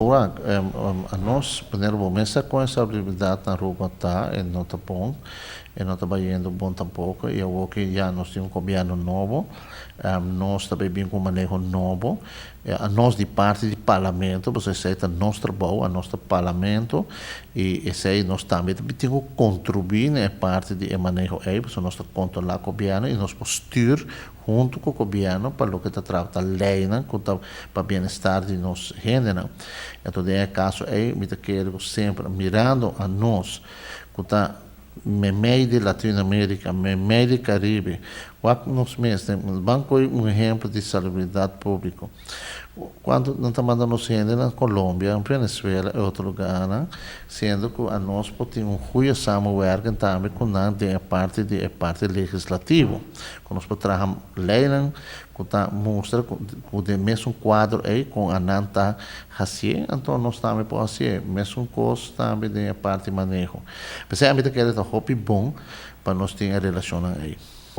Wak, anos, manera bo mes sa con e salubridad na Aruba ta, e no ta bon, e no ta bayendo bon tampoco, y awor ki ya nos tin un gobierno nobo, nos ta bay bin cu un maneho nobo, anos di parti di Parlamento, pasobra esey ta nos trabou, anos ta Parlamento, y esey nos tambe ta tin cu contribui na e parti di e maneho ey, pasobra nos ta controla gobierno y nos por stuur huntu ku gobièrnu pa loke ta trata leinan ku ta pa bienestar di nos hendenan. Enton den e kaso ei mi ta kere ku semper mirando a nos ku ta meimei di Latinoamerika, meimei di Karibe, wak nos mes den ban koe un ehempel di salubridat públiko. Kuantu nan ta manda nos hende na Colombia, Venezuela i otro lugarnan, siendo ku anos por tin un goeie samenwerking tambe ku nan den e parti di e parti legislativo, ku nos por traha leinan ku ta mustra ku den mesun kuadro ei kon anan ta hasié, anto nos tambe por hasié mesun kos tambe den e parti maneho. P'esei ami ta kere ta hopi bon pa nos tin e relashonnan ei.